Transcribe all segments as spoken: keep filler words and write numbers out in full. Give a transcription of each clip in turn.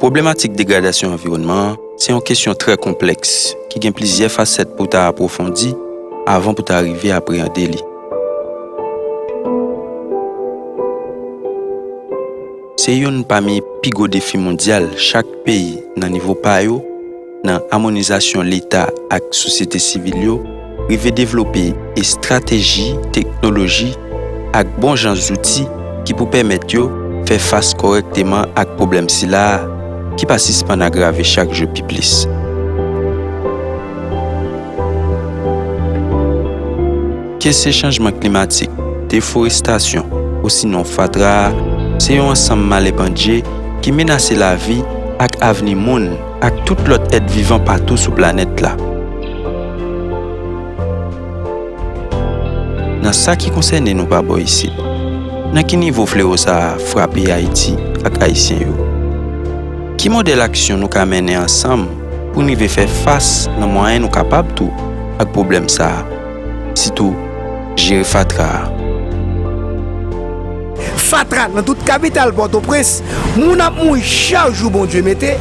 Pwoblematik degradasyon anviwònman an se yon kesyon trè konplèks ki gen plizyè fasèt pou w ta apwofondi avan pou w ta rive apreyande li. Se youn pami pi gwo defi mondyal chak peyi nan nivo pa yo, nan amonizasyon Leta ak sosyete sivil yo, rive devlope estrateji, teknoloji ak bon jan zouti ki pou pèmèt yo fè fas kòrèkteman ak pwoblèm sila a, ki pa sispann agrave chak jou pi plis. Ke se chanjman klimatik, deforestasyon, osinon fatra a, se yon ansanm malè pandje ki menase lavi ak avni moun ak tout lòt èt vivan patou sou planèt la. Nan sa ki konsène nou pa bò isit, nan ki nivo flewo sa a frape Ayiti ak Ayisyen yo? Ki modèl aksyon nou ka mennen ansanm pou n rive fè fas nan mwayen nou kapab tou ak pwoblèm sa a, sitou jere fatra a? Fatra nan tout kapital Pòtoprens, moun ap mouri chak jou Bondye mete,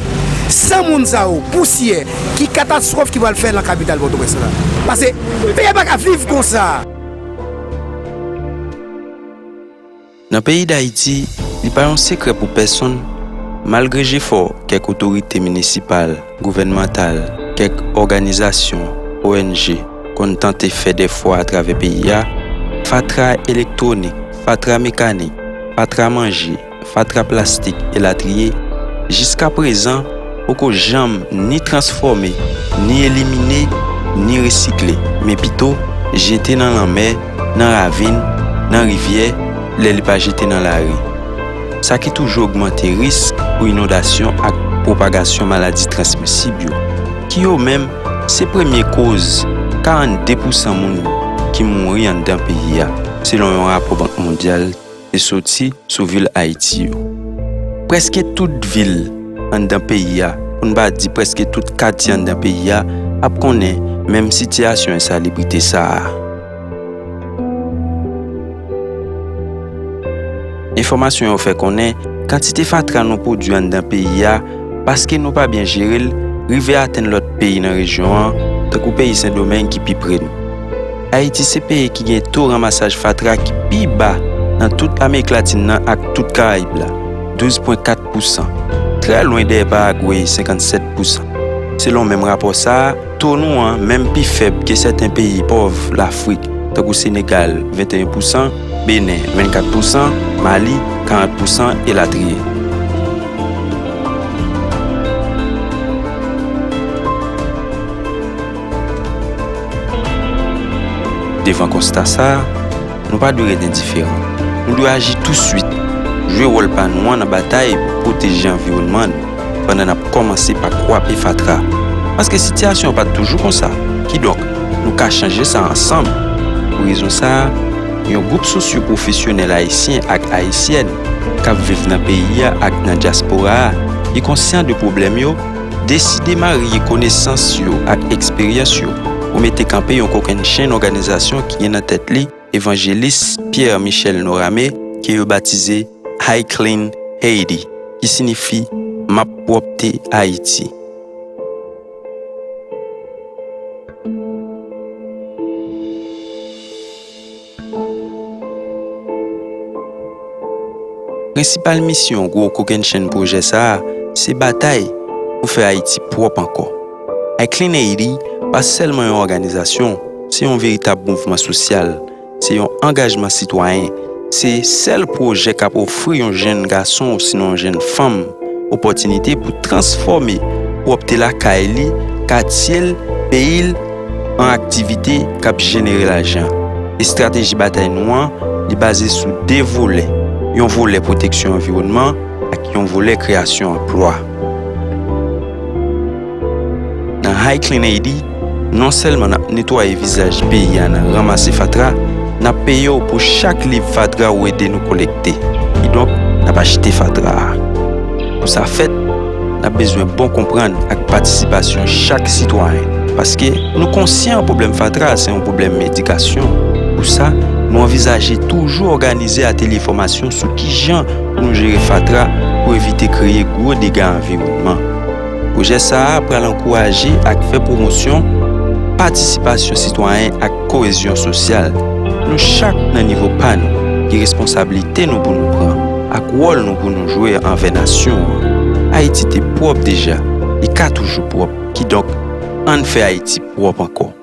san moun sa yo, pousyè, ki katastwòf ki pral fè nan kapital Pòtoprens la? Pase, peyi a pa ka viv konsa. Nan peyi Dayiti, li pa yon sekrè pou pèsonn, malgre jefò kèk otorite minisipal, gouvènmantal, kèk òganizasyon, O N G, konn tante fè dèfwa atravè peyi a, fatra elektwonik, fatra mekanik, fatra manje, fatra plastik, elatriye, jiskaprezan poko janm ni transfòme, ni elimine, ni resikle, men pito jete nan lanmè, nan ravin, nan rivyè, lè li pa jete nan lari. Sa ki toujou ogmante risk pou inondasyon ak pwopagasyon maladi transmisib yo, ki yo menm se premye koz karannde pousan moun ki mouri anndan peyi a, selon yon rapò Bank Mondyal te soti sou vil Ayiti yo. Prèske tout vil anndan peyi a, pou n pa di prèske tout katye anndan peyi a, ap konnen menm sitiyasyon ensalibrite sa a. Enfòmasyon yo fè konnen kantite fatra nou pwodui anndan peyi a, paske nou pa byen jere l, rive atenn lòt peyi nan rejyon an, tankou peyi Sendomeng ki pi pre n. Ayiti se peyi ki gen to ranmasaj fatra ki pi ba nan tout Amerik Latin nan ak tout Karayib la, douz pwen kat pousan, trè lwen dèyè Paragwe, senkannsèt pousan. Selon menm rapò sa a, to nou an menm pi fèb ke sèten peyi pòv Lafrik, tankou Senegal, venteyen pousan, Benen, vennkat pousan, Mali, karant pousan, elatriye. Devan konsta sa a, nou pa dwe ret endiferan. Nou dwe aji touswit, jwe wòl pa nou an nan batay pou pwoteje anviwònman nou, pandan n ap kòmanse pa kwape fatra. Paske sitiyasyon an pa t toujou konsa. Kidonk, nou ka chanje sa ansanm. Pou rezon sa a, yon gwoup sosyo-pwofesyonèl ayisyen ak ayisyèn k ap viv nan peyi a ak nan dyaspora a, ki konsyan de pwoblèm yo, deside marye konesans yo ak eksperyans yo pou mete kanpe yon kokennchenn òganizasyon ki gen nan tèt li evanjelis Pierre Michel Norame, ke yo batize I Clean Haiti, ki siyifi M ap pwòpte Ayiti. Prensipal misyon gwo kokennchenn pwojè sa a se batay pou fè Ayiti pwòp ankò. I Clean Haiti pa sèlman yon òganizasyon, se yon veritab mouvman sosyal, se yon angajman sitwayen, se sèl pwojè k ap ofri yon jèn gason osinon yon jèn fanm opòtinite pou transfòme pwòpte lakay li, katye l, peyi l, an aktivite k ap jenere lajan. Estrateji batay nou an, li baze sou de volè, yon volè pwoteksyon anviwònman ak yon volè kreyasyon anplwa. Nan I Clean Haiti, non sèlman n ap netwaye vizaj peyi a nan ranmase fatra, n ap peye w pou chak liv fatra ou ede nou kolekte. Kidonk, n ap achte fatra a. Pou sa fèt, n ap bezwen bon konprann ak patisipasyon chak sitwayen, paske nou konsyan pwoblèm fatra a se yon pwoblèm edikasyon. Pou sa, nou anvizaje toujou òganize atelye fòmasyon sou kijan pou nou jere fatra pou evite kreye gwo dega anviwònman. Pwojè sa a pral ankouraje ak fè pwomosyon patisipasyon sitwayen ak koyezyon sosyal. Nou chak nan nivo pa nou, gen responsablite nou pou nou pran, ak wòl nou pou nou jwe anvè nasyon an. Ayiti te pwòp deja, li ka toujou pwòp. Kidonk, ann fè Ayiti pwòp ankò.